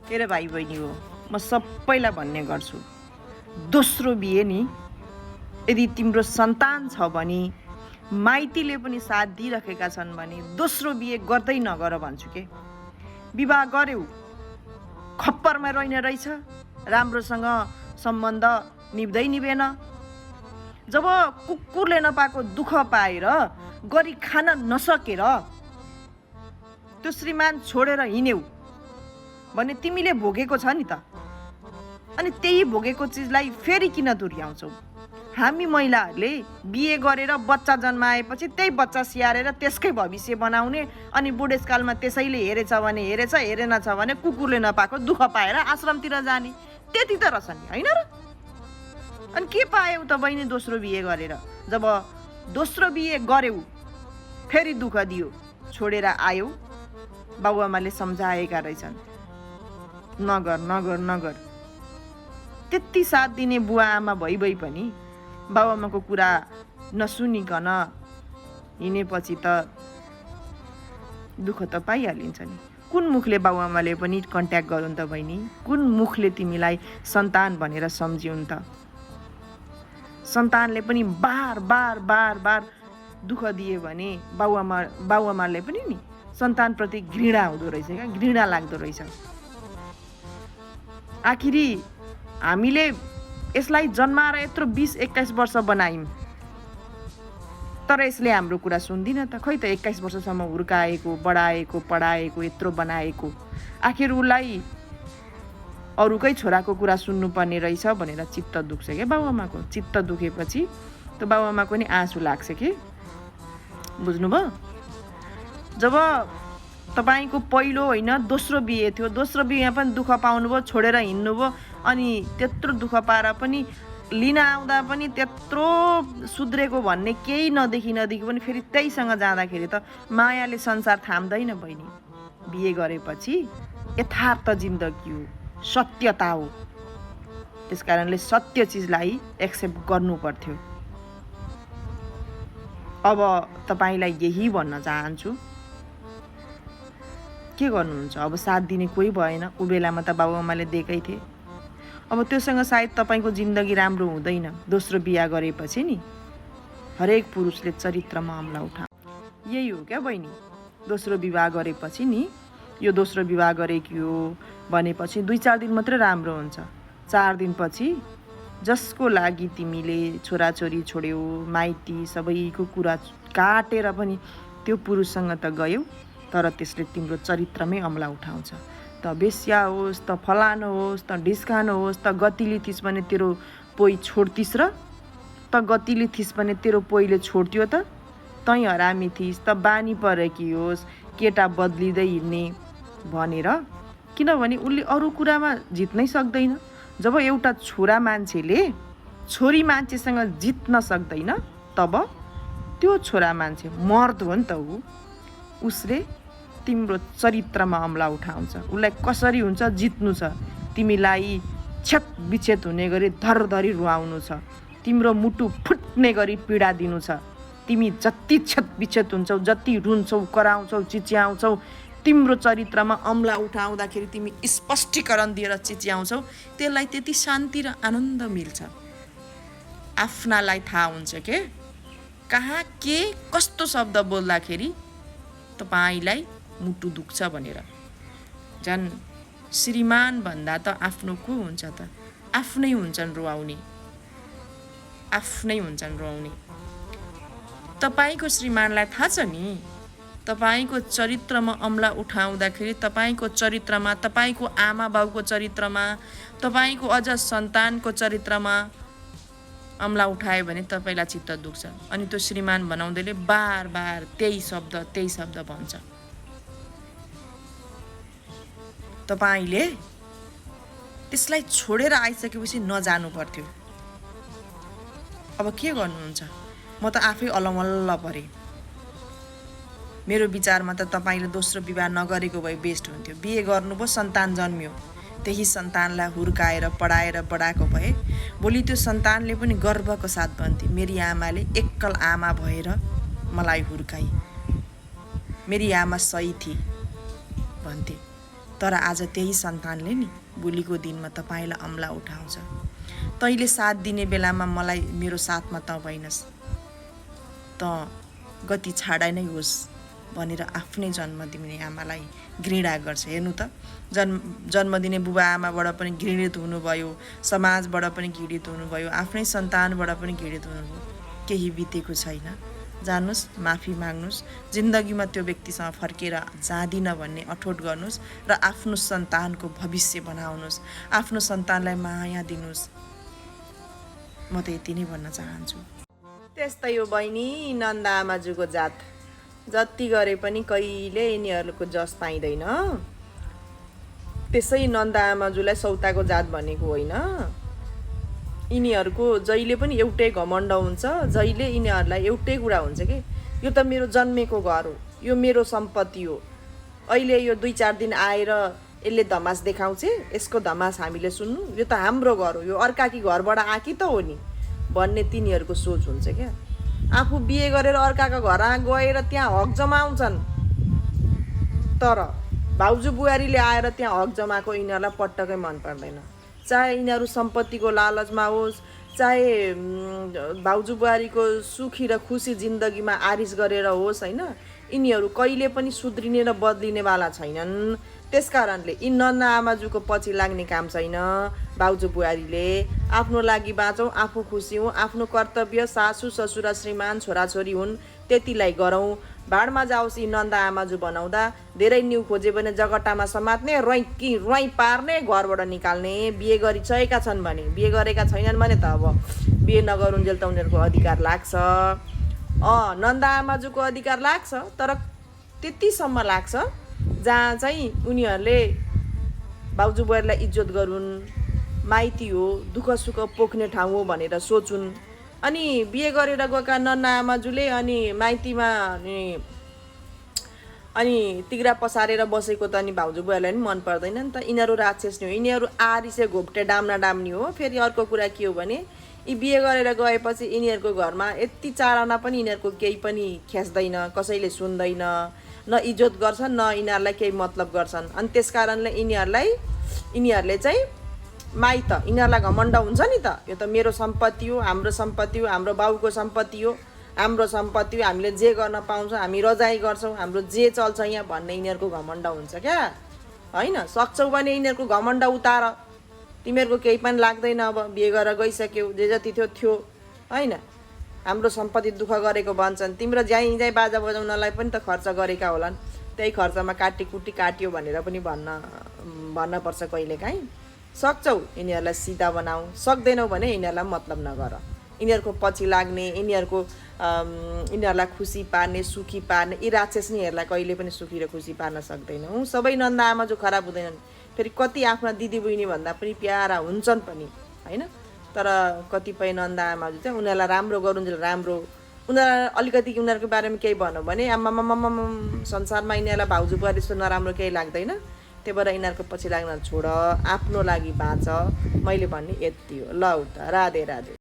के रे भाइ बहिनी हो, म सबैलाई भन्ने गर्छु, दोस्रो बिहे नि यदि तिम्रो सन्तान छ भने माइतीले पनि साथ दिइराखेका छन् भने दोस्रो बिहे गर्दै नगर भन्छु के। विवाह गर्यौ, खप्परमा रहेन रहेछ, राम्रोसँग सम्बन्ध निभ्दै निभेन। जब कुकुरले नपाएको दुःख पाएर गरी खान नसकेर त्यो श्रीमान छोडेर हिँड्यौ भने तिमीले भोगेको छ नि त। अनि त्यही भोगेको चिजलाई फेरि किन दोहोऱ्याउँछौ? हामी महिलाहरूले बिहे गरेर बच्चा जन्माएपछि त्यही बच्चा स्याहारेर त्यसकै भविष्य बनाउने, अनि बुढेसकालमा त्यसैले हेरेछ भने हेरेछ, हेरेन छ भने कुकुरले नपाएको दुःख पाएर आश्रमतिर जाने, त्यति त रहेछ नि, होइन र? अनि के पायौ त बहिनी दोस्रो बिहे गरेर? जब दोस्रो बिहे गर्यौ फेरि दुःख दियो, छोडेर आयौ, बाबुआमाले सम्झाएका रहेछन्, नगर नगर नगर। त्यति साथ दिने बुवा आमा भइ पनि बाबुआमाको कुरा नसुनिकन हिँडेपछि त दुःख त पाइहालिन्छ नि। कुन मुखले बाबुआमाले पनि कन्ट्याक्ट गरून् त बहिनी? कुन मुखले तिमीलाई सन्तान भनेर सम्झिउन् त? सन्तानले पनि बार बार बार बार दुःख दिए भने बाबुआमाले पनि नि सन्तानप्रति घृणा हुँदो रहेछ क्या, घृणा लाग्दो रहेछ। आखिरी हामीले यसलाई जन्माएर यत्रो 20-21 वर्ष बनायौँ, तर यसले हाम्रो कुरा सुन्दिन त। खै त 21 वर्षसम्म हुर्काएको, बढाएको, पढाएको, यत्रो बनाएको, आखिर उसलाई अरूकै छोराको कुरा सुन्नुपर्ने रहेछ भनेर चित्त दुख्छ क्या बाबुआमाको। चित्त दुखेपछि त बाबुआमाको नि आँसु लाग्छ कि, बुझ्नुभयो? जब तपाईँको पहिलो होइन दोस्रो बिहे थियो, दोस्रो बिहेमा पनि दुःख पाउनुभयो, छोडेर हिँड्नुभयो, अनि त्यत्रो दुःख पाएर पनि लिन आउँदा पनि त्यत्रो सुध्रेको भन्ने केही नदेखि पनि फेरि त्यहीसँग जाँदाखेरि त मायाले संसार थाम्दैन बहिनी। बिहे गरेपछि यथार्थ जिन्दगी हो, सत्यता हो, त्यस कारणले सत्य चिजलाई एक्सेप्ट गर्नु पर्थ्यो। अब तपाईँलाई यही भन्न चाहन्छु, के गर्नुहुन्छ? अब साथ दिने कोही भएन, ऊ बेलामा त बाबुआमाले दिएकै थिए। अब त्योसँग सायद तपाईँको जिन्दगी राम्रो हुँदैन। दोस्रो बिहा गरेपछि नि हरेक पुरुषले चरित्रमा अम्ला उठाउँछ। यही हो क्या बहिनी। दोस्रो विवाह गरेपछि नि, यो दोस्रो विवाह गरेकी हो भनेपछि 2-4 दिन मात्रै राम्रो हुन्छ। 4 दिनपछि जसको लागि तिमीले छोराछोरी छोड्यौ, माइती सबैको कुरा काटेर पनि त्यो पुरुषसँग त गयौ, तर त्यसले तिम्रो चरित्रमै अम्ला उठाउँछ। त बेस्या होस्, त फलानो होस्, त ढिस्कानो होस्, त गतिली थिस् भने तेरो पोइ छोड्तिस् र, त गतिली थिस् भने तेरो पोइले छोड्थ्यो त, तैँ हरामी थिस्, त बानी परेकी होस्, केटा बदलिँदै हिँड्ने भनेर। किनभने उसले अरू कुरामा जित्नै सक्दैन। जब एउटा छोरा मान्छेले छोरी मान्छेसँग जित्न सक्दैन, तब त्यो छोरा मान्छे मर्द हो नि त। उसले तिम्रो चरित्रमा अम्ला उठाउँछ। उसलाई कसरी हुन्छ जित्नु छ, तिमीलाई छेत विच्छेद हुने गरी धरधरी रुवाउनु छ, तिम्रो मुटु फुट्ने गरी पीडा दिनु छ। तिमी जति छेत विच्छेद हुन्छौ, जति रुन्छौ, कराउँछौ, चिच्याउँछौ, तिम्रो चरित्रमा अम्ला उठाउँदाखेरि तिमी स्पष्टीकरण दिएर चिच्याउँछौ, त्यसलाई त्यति शान्ति र आनन्द मिल्छ। आफ्नालाई थाहा हुन्छ के कहाँ के कस्तो शब्द बोल्दाखेरि तपाईँलाई मुटु दुख्छ भनेर। झन् श्रीमान भन्दा त आफ्नो को हुन्छ त? आफ्नै हुन्छन् रुवाउने, आफ्नै हुन्छन् रुवाउने। तपाईँको श्रीमानलाई थाहा छ नि, तपाईँको चरित्रमा अम्ला उठाउँदाखेरि तपाईँको चरित्रमा, तपाईँको आमा बाउको चरित्रमा, तपाईँको अझ सन्तानको चरित्रमा अम्ला उठायो भने तपाईँलाई चित्त दुख्छ। अनि त्यो श्रीमान बनाउँदैले बार बार त्यही शब्द भन्छ। तपाईँले त्यसलाई छोडेर आइसकेपछि नजानु पर्थ्यो। अब के गर्नुहुन्छ? म त आफै अलमल्ल परेँ। मेरो विचारमा त तपाईँले दोस्रो विवाह नगरेको भए बेस्ट हुन्थ्यो। बिहे गर्नुभयो, सन्तान जन्मियो, त्यही सन्तानलाई हुर्काएर पढाएर बढाएको भए भोलि त्यो सन्तानले पनि गर्वको साथ भन्थे, मेरी आमाले एक्कल आमा भएर मलाई हुर्काई, मेरी आमा सही थिए भन्थे। तर आज त्यही सन्तानले नि भोलिको दिनमा तपाईँलाई अम्ला उठाउँछ। तैँले साथ दिने बेलामा मलाई मेरो साथमा त भइनस्, त गति छाडा नै होस् भनेर आफ्नै जन्म दिने आमालाई घृणा गर्छ। हेर्नु त, जन्म दिने बुबा आमाबाट पनि घृणित हुनुभयो, समाजबाट पनि घृणित हुनुभयो, आफ्नै सन्तानबाट पनि घृणित हुनुभयो। केही बितेको छैन, जानुस्, माफी माग्नुस्, जिन्दगीमा त्यो व्यक्तिसँग फर्केर जाँदिन भन्ने अठोट गर्नुस् र आफ्नो सन्तानको भविष्य बनाउनुस्, आफ्नो सन्तानलाई माया दिनुस्। म त यति नै भन्न चाहन्छु। त्यस्तै हो बहिनी नन्दा आमाजुको जात, जति गरे पनि कहिले यिनीहरूको जस पाइँदैन। त्यसै नन्दा आमाजुलाई सौताको जात भनेको होइन। यिनीहरूको जहिले पनि एउटै घमण्ड हुन्छ, जहिले यिनीहरूलाई एउटै कुरा हुन्छ कि यो त मेरो जन्मेको घर हो, यो मेरो सम्पत्ति हो, अहिले यो 2-4 दिन आएर यसले धमास देखाउँछ, यसको धमास हामीले सुन्नु, यो त हाम्रो घर हो, यो अर्काकी घरबाट आकी त हो नि भन्ने तिनीहरूको सोच हुन्छ क्या। आफू बिहे गरेर अर्काको घर गएर त्यहाँ हक जमाउँछन्, तर भाउजू बुहारीले आएर त्यहाँ हक जमाएको यिनीहरूलाई पटक्कै मन पर्दैन। चाहे यिनीहरू सम्पत्तिको लालचमा होस्, चाहे भाउजू बुहारीको सुखी र खुसी जिन्दगीमा आरिस गरेर होस्, होइन, यिनीहरू कहिले पनि सुध्रिने र बदलिनेवाला छैनन्। त्यसकारणले यी नन्दा आमाजुको पछि लाग्ने काम छैन। भाउजू बुहारीले आफ्नो लागि बाँचौँ, आफू खुसी हौँ, आफ्नो कर्तव्य सासू ससुरा श्रीमान छोराछोरी हुन् त्यतिलाई गरौँ। भाडमा जाओस् यी नन्दा आमाजु बनाउँदा, धेरै न्यु खोजे भने जगट्टामा समात्ने, रुवाई पार्ने, घरबाट निकाल्ने। बिहे गरिसकेका छन् भने, बिहे गरेका छैनन् भने त अब बिहे नगरुन्जेल त उनीहरूको अधिकार लाग्छ। नन्दा आमाजुको अधिकार लाग्छ, तर त्यतिसम्म लाग्छ जहाँ चाहिँ उनीहरूले भाउजू बुहारीलाई इज्जत गरून्, माइती हो, दुःख सुख पोख्ने ठाउँ हो भनेर सोचुन्। अनि बिहे गरेर गएका नन्दा आमाजुले अनि माइतीमा अनि तिग्रा पसारेर बसेको त अनि भाउजू बुहारीलाई पनि मन पर्दैन नि त। यिनीहरू राक्षस नि हो, यिनीहरू आरिसे घोप्टे डाम्ना डाम्नी हो। फेरि अर्को कुरा के हो भने यी बिहे गरेर गएपछि यिनीहरूको घरमा यति चाराना पनि यिनीहरूको केही पनि खेस्दैन, कसैले सुन्दैन, न इज्जत गर्छन्, न यिनीहरूलाई केही मतलब गर्छन्। अनि त्यस कारणले यिनीहरूले चाहिँ माइत, यिनीहरूलाई घमण्ड हुन्छ नि त, यो त मेरो सम्पत्ति हो, हाम्रो सम्पत्ति हो, हाम्रो बाउको सम्पत्ति हो, हाम्रो सम्पत्ति हो, हामीले जे गर्न पाउँछौँ, हामी रजाइ गर्छौँ, हाम्रो जे चल्छ यहाँ भन्ने यिनीहरूको घमण्ड हुन्छ क्या। होइन, सक्छौ भने यिनीहरूको घमण्ड उतार, तिमीहरूको केही पनि लाग्दैन, अब बिहे गरेर गइसक्यौ, जे जति थियो, होइन, हाम्रो सम्पत्ति दुःख गरेको भन्छन्, तिम्रो ज्याइ बाजा बजाउनलाई पनि त खर्च गरेका होलान्, त्यही खर्चमा काटीकुटी काट्यो भनेर पनि भन्नपर्छ कहिलेकाहीँ। सक्छौ यिनीहरूलाई सिधा बनाऊ, सक्दैनौ भने यिनीहरूलाई मतलब नगर। यिनीहरूको पछि लाग्ने, यिनीहरूलाई खुसी पार्ने, सुखी पार्ने, यी राक्षस यिनीहरूलाई कहिले पनि सुखी र खुसी पार्न सक्दैनौँ। सबै नन्दा आमा जो खराब हुँदैनन्, फेरि कति आफ्ना दिदी बहिनी भन्दा पनि प्यारा हुन्छन् पनि, होइन, तर कतिपय नन्दा आमाजु चाहिँ उनीहरूलाई राम्रो गरुन्जेल राम्रो, उनीहरूलाई अलिकति उनीहरूको बारेमा केही भनौँ भने आम्मामामाम संसारमा यिनीहरूलाई भाउजू बुहारी जस्तो नराम्रो केही लाग्दैन। त्यही भएर यिनीहरूको पछि लाग्न छोड, आफ्नो लागि बाँच। मैले भन्ने यति हो। ल उता, राधे राधे।